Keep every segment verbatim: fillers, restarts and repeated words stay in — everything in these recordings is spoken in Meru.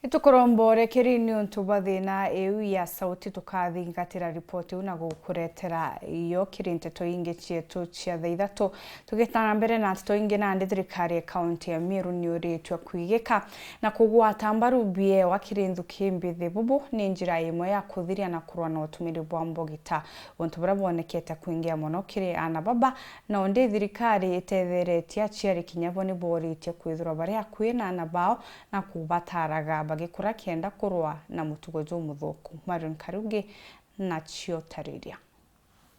Itukuromba urekeri niuntu bwa thina iu ya sauti, tukathingatira ripoti iu na gukuretera yo kiri nteto ingi cietu cia thaa ithatu. Tugita na mbere na nteto ingi, nandi thirikari ya kaunti ya Meru niuritue kwigika na kugwata mbaru biewa kiri nthuki mbithi. Bubu ni njira imwe ya kuthiria na kurwa na utumiri bwa mbogita, untu buria bwonekete kwingia mono kiri ana baba. Naundi thirikari itetheretie aciari kinya bo ni boritie kwithirwa bari akui na ana bao na kubataraga bagikura kenda kurwa na mutugo jumuthuku. Marion Karugi nacio tariria.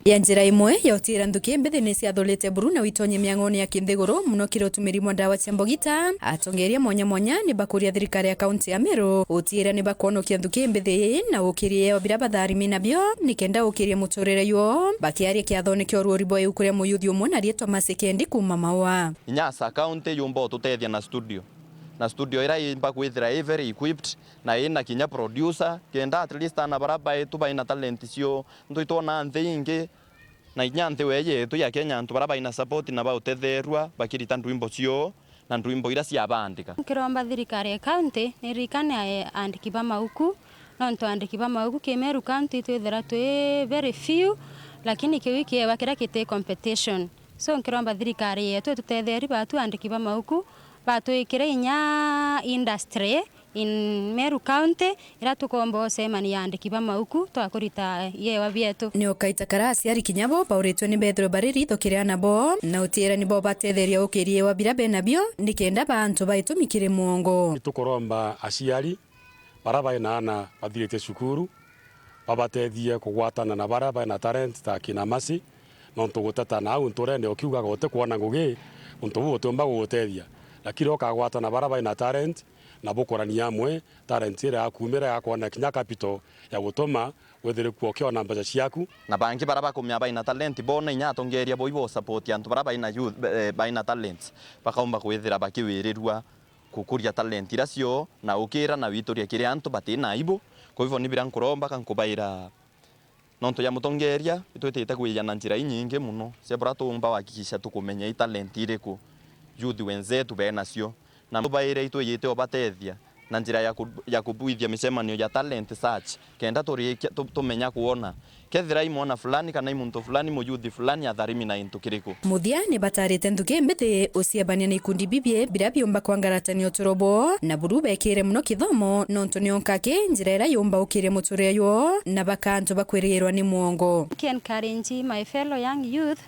Ya njira imwe ya utiira nthuki mbithi ni ciathurite buru na witonye miang'one ya kinthiguru, muno kiri utumiri mwa ndawa cia mbogita. Atongeria mwanya mwanya ni bakuria thirikari ya kaunti ya Meru utiira ni bakwonokia nthuki mbithi na ukiria o biria batharimi nabio, ni kenda ukiria muturire yo. Bakiaria kiathone kia uruuri bwa iuku ria muyuthi umwe na riitwa Mercy Kendi kuuma Maua. Inya as a county yumba ututethia na studio, na studio iria imba kwithira i very equipped na ina kinya producer, kenda at least ana bara baitu baina talent cio ntwitwona nthi ingi, na inya nthi wee yetu ya Kenya, antu bara baina support na bautetherua bakirita ndwimbo cio na ndwimbo iria ciabandika. Nkiromba thirikari ya county niririkane ae-, aandiki ba mauku, nontu aandiki ba mauku ki Meru County twithira twi very few, lakini kiu ikiewa kiria kiti competition. So nkiromba thirikari yetu itutetherie batu aandiki ba mauku, batwikire inya industry in Meru County, iria tukomba ucemania aandiki ba mauku twa kurita iewa bietu. Ni ukaita kara aciari kinya bo bauritwe ni bethirwe bari ritho kiri ana bo, na utiira ni bo batetheria ukiria iewa biria benabio, ni kenda ba antu baitumi kiri mwongo. Tukuromba aciari bara baina ana bathirite cukuru, babatethie kugwatana na bara baina talent ta kina Mercy, nontu guteta na au nturene ukiugaga utikwona ngugi, untu buu butiumba gugutethia. Lakini ukagwatana bara baina talent na bukurania amwe talent iria yakumira ya kwona kinya capital ya gutuma withire kuo ukiona mbeca ciaku. Na bangi bara bakumia baina talent, bona inya atongeria bo ibo support antu bara baina youth, eh, baina talent, bakaumba kwithira bakiwirirua kukuria talent iria cio na ukira na wituria kiri antu batina aibu. Kwa hivyo ni biria nkuromba ka nkubaira, nontu ya mutongeria itwitite kwija na njira inyingi muno cia buria tuumba wahakikisha tukumenya i talent iriku youth wenzetu benacio, na baire itwijite ubatethia na njira ya ku-, ya kubwithia micemanio ya talent search, kenda turikia tu-, tumenya kwona kethira i mwana fulani kana i muntu fulani, muyuthi fulani atharimi na into kiriku. Muthia ni batarite nthuki mbithi uciebania na ikundi bibie biria biumba kwangaratania uturo bwoo, na buru bekire muno kithomo, nontu nio nkaki njira iria yumba ukiria muturire yoo na baka antu bakwiriirwa ni mwongo. Ki encourage my fellow young youth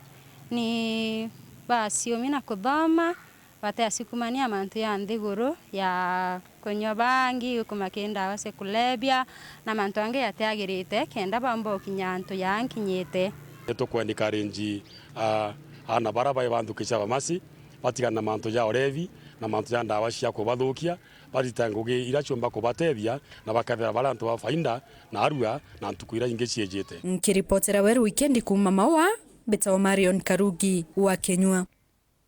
ni baciumi na kuthoma, bateasukumania mantu ya nthiguru ya kunyua bangi, gukuma ki ndawa cia kulevya, na mantu angi jatiagirite, kenda baumba gukinya antu jaa nkinyite. Ni tukwencourage, ah, aana bara bai ba nthuki cia bamasi, batigane na mantu ja urevi na mantu ja ndawa cia kubathukia, barite ngugi iria ciumba kubatethia, na bakethira bari antu ba faida na arua na ntuku iria ingi ciijite. Nkiripotera Weru Wikendi kuuma Maua, mbitagwa Marion Karugi wa Kenyua.